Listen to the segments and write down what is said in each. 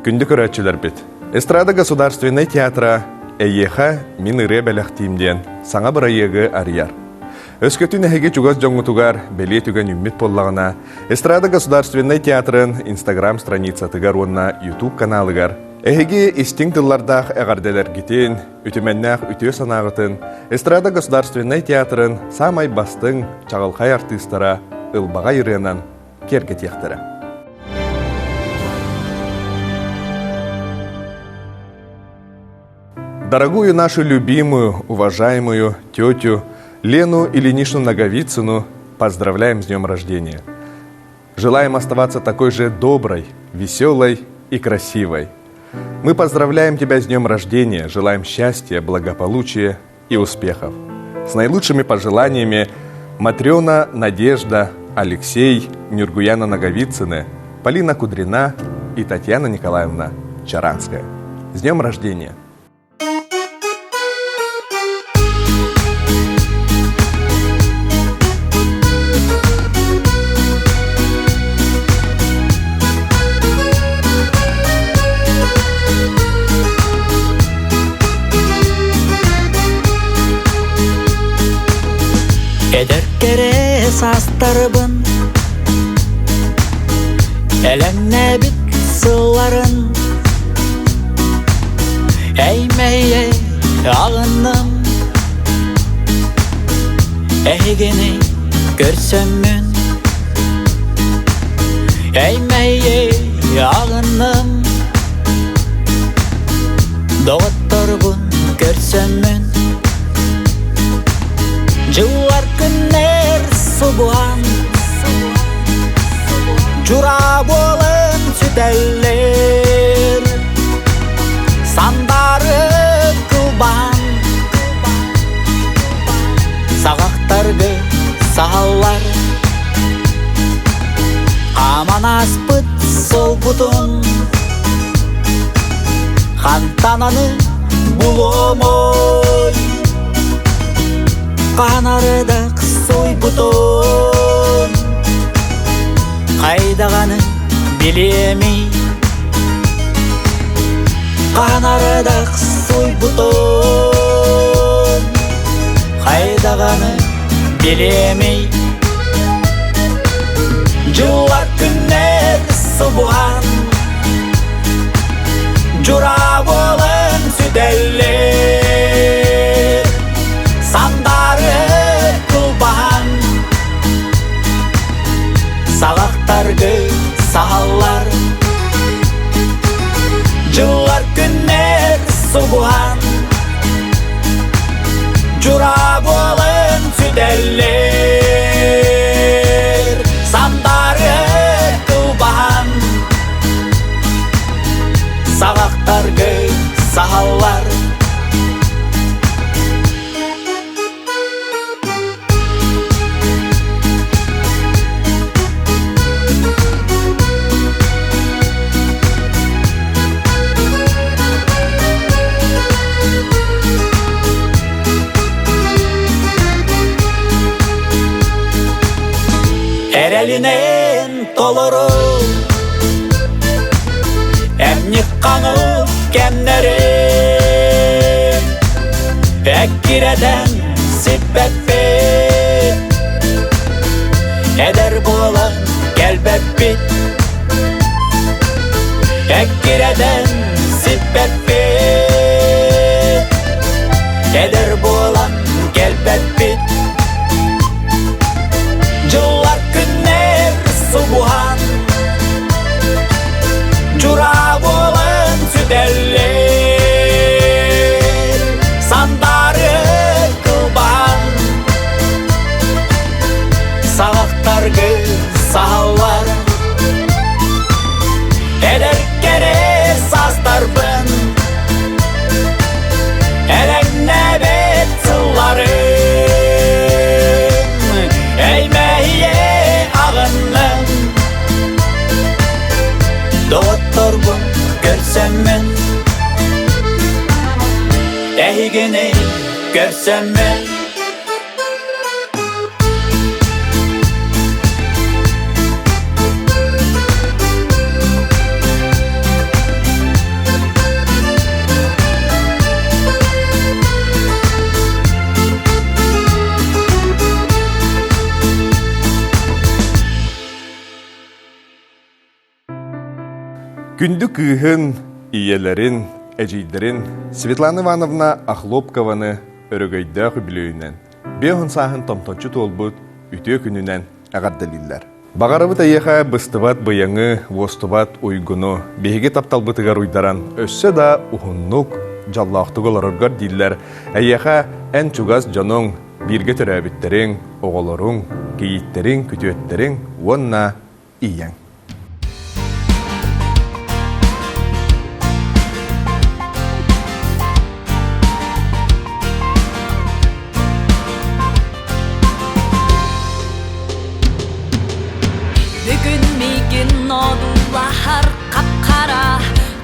Күндү көрөөччүлэрбит, Эстрада государственнай театра «Эйиэхэ мин ырыа бэлэхтиим» диэн саҥа бырайыагы арыйар. Өскөтүн эһиги чугас дьоҥҥутугар бэлиэ түгэн үүммүт буоллаҕына, Эстрада государственнай театрын Инстаграм страницатыгар уонна YouTube каналыгар эһиги истиҥ тыллардаах эҕэрдэлэргитин, үтүмэннээх үтүө санааҕытын Эстрада государственнай театрын саамай бастыҥ, чаҕылхай артыыстара ылбаҕай ырыанан киэргэтиэхтэрэ. Дорогую нашу любимую, уважаемую тетю Лену Ильиничну Наговицыну поздравляем с днем рождения. Желаем оставаться такой же доброй, веселой и красивой. Мы поздравляем тебя с днем рождения, желаем счастья, благополучия и успехов. С наилучшими пожеланиями Матрена, Надежда, Алексей, Нюргуяна Наговицыны, Полина Кудрина и Татьяна Николаевна Чаранская. С днем рождения! Эдэр кэрэ саастарбын Элэҥнээбит сылларын Эймэйэй аҕынным Эһигини көрсөммүн Эймэйэй аҕынным Доҕотторбун көрсөммүн Дьыллар күннэр субуһан Дьураа буолан сүтэллэр Сандары кылбаан Саҕахтаргы саһаллар Хааман ааспыт суолбутун Хантан аны булуомой Хаанарыдах суйбутун Хайдаҕаны билиэмий Хаанарыдах суйбутун Хайдаҕаны билиэмий Дьыллар күннэр субуһан Дьураа буолан сүтэллэр Сандары кылбаһан Саҕахтаргы саһаллар Дьыллар күннэр субуһан Дьураа буолан сүтэллэр Сандары кылбаһан Саҕахтаргы саһаллар Эрэлинэн толору Эмньик хаҥыл кэмнэри Эккирэтэн сиппэппит Эдэр буолан кэлбэппит Эккирэтэн сиппэппит Эдэр буолан кэлбэппит Дьыллар күннэр субуһан Дьураа буолан сүтэллэр Сандары кылбаан Саҕахтаргы саһаллар Эдэр кэрэ саастарбын Элэҥнээбит сылларым Эймэһийэ аҕынным Доҕотторбун көрсөммүн Эһигини көрсөммүн Күндү кыыһын, ийэлэрин, эдьиийдэрин Светлана Ивановна Охлопкованы өрөгөйдөөх үбүлүөйүнэн, биэһун сааһын томточчу туолбут үтүө күнүнэн эҕэрдэлииллэр. Баҕарабыт эйиэхэ быстыбат быйаҥы, уостубат уйгуну, биһиги тапталбытыгар уйдаран, өссө да уһуннук, дьоллоохтук олороргор дииллэр. Эйиэхэ эн чугас дьонуҥ, бииргэ төрөөбүттэриҥ, оҕолоруҥ, кийииттэриҥ, күтүөттэриҥ уонна ийэҥ. Бүгүн миигин одуулаһар хап-хара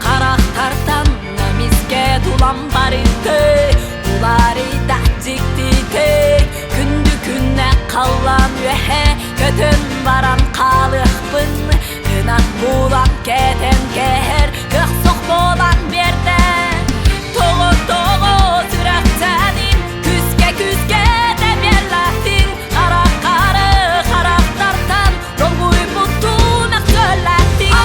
харахтартан эмискэ тулам барыты уларыйда дьиктитэ күндү күннэ халлаан үөһэ көтөн баран хаалыахпын кынат булан кэтэн кэһэр көх сох буолан биэрдэ тоҕо тоҕо сүрэхтэним Күскэ күскэ тэбиэллээтиҥ Хараххары харахтартан Долгуйбуттуу мөхсөллээтиҥ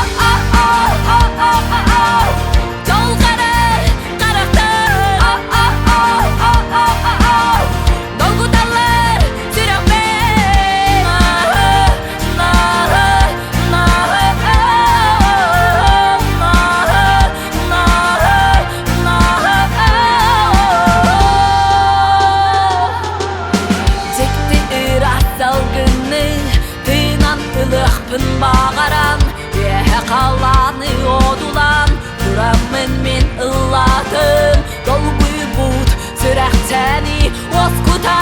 Дьолҕары харахтар Долгуталлар сүрэхпин Дьикти ыраас салгыны тыынан ылыахпын баҕаран үөһэ халлааны одулаан тураммын мин ыллаатым долгуйбут сүрэхтэни уоскута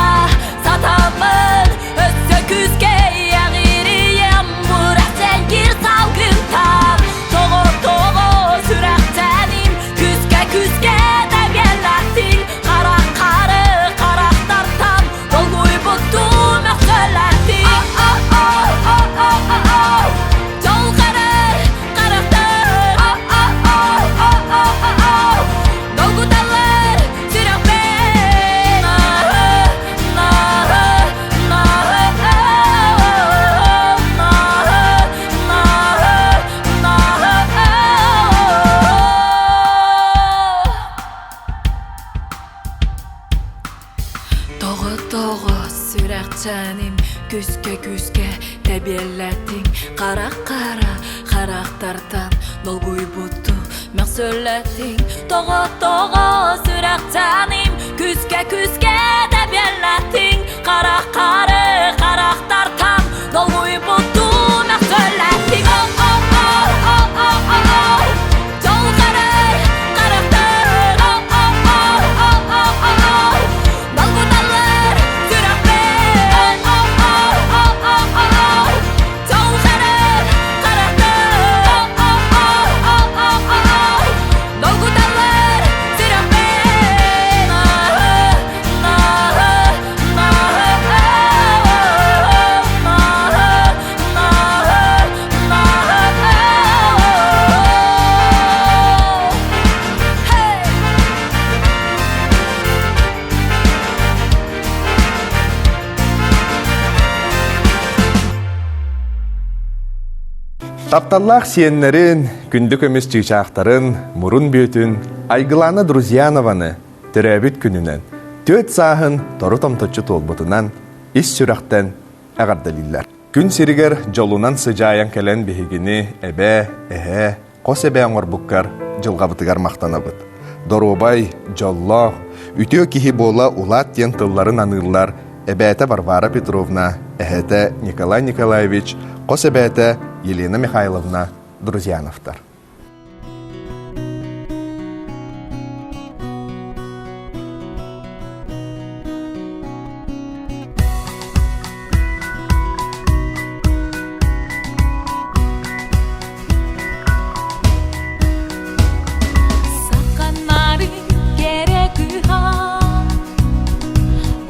сатаммын өссө күүскэ иэҕирием бурэхтэнгир салгынтан тоҕо тоҕо сүрэхтэним күүскэ күүскэ тэбиэллэттиҥ хара хары харахтартан долгуйбуттуу мөхсөллэттиҥ дьол харар харахтар долгуталлар сүрэхпин Тоҕо-тоҕо сүрэхчээним күскэ-күскэ тэбиэллэтиҥ Хара-хара харахтартан долгуйбутту мөхсөллэтиҥ Тоҕо-тоҕо сүрэхчээним күскэ-күскэ тэбиэллэтиҥ Хара-хара харахтартан долгуйбутту мөхсөллэтиҥ Дьол харар харахтар Долгуталлар сүрэхпин Дьол харар харахтар Долгуталлар сүрэхпин Тапталлаах сиэннэрин, күндү көмүс чыычаахтарын, мурун бүөтүн Айгылаана Друзьянованы төрөөбүт күнүнэн, түөрт сааһын тору томточчу туолбутунан ис сүрэхтэн эҕэрдэлииллэр. Күн сиригэр дьолунан сыдьаайан кэлэн биһигини эбээ, эһээ, хос эбээ оҥорбуккар дьылҕабытыгар махтанабыт. Доруобай, дьоллоох, үтүө киһи буола улаат диэн тылларын аныыллар эбээтэ Варвара Петровна, эһээтэ Николай Николаевич, хос эбээтэ Елена Михайловна Друзьяновтар. Саханнарын кэрэ кыһа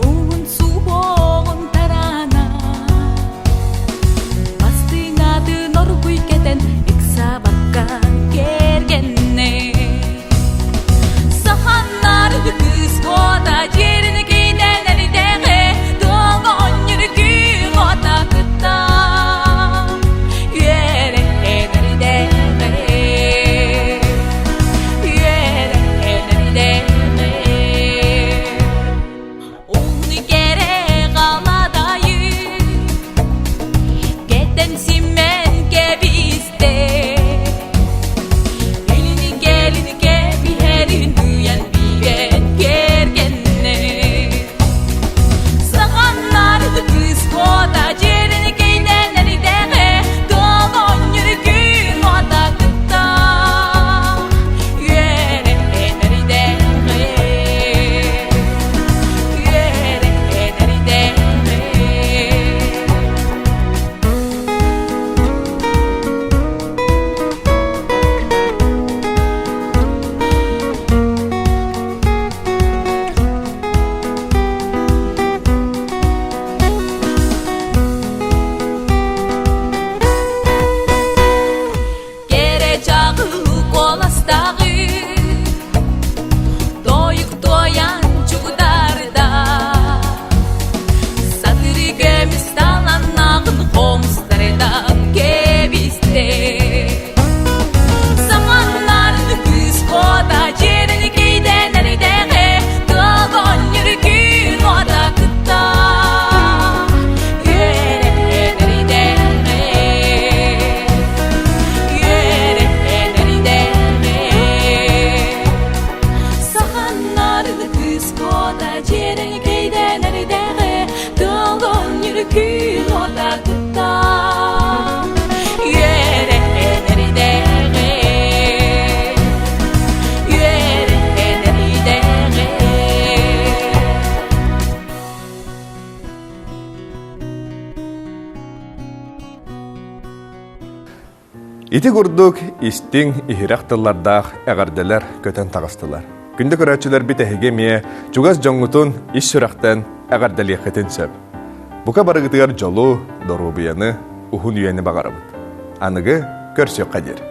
уһун суһуоҕун тараана Бастыҥатын оргуй кэтэн ыксаабакка. Ити курдук истиҥ, иһирэх тыллардаах эҕэрдэлэр көтөн таҕыстылар. Күндү көрөөччүлэрбит эһиги эмиэ чугас дьоҥҥутун ис сүрэхтэн эҕэрдэлиэххитин сөп. Бука барыгытыгар дьолу, доруобуйаны, уһун үйэни баҕарабыт. Аныгы көрсүөххэ диэри.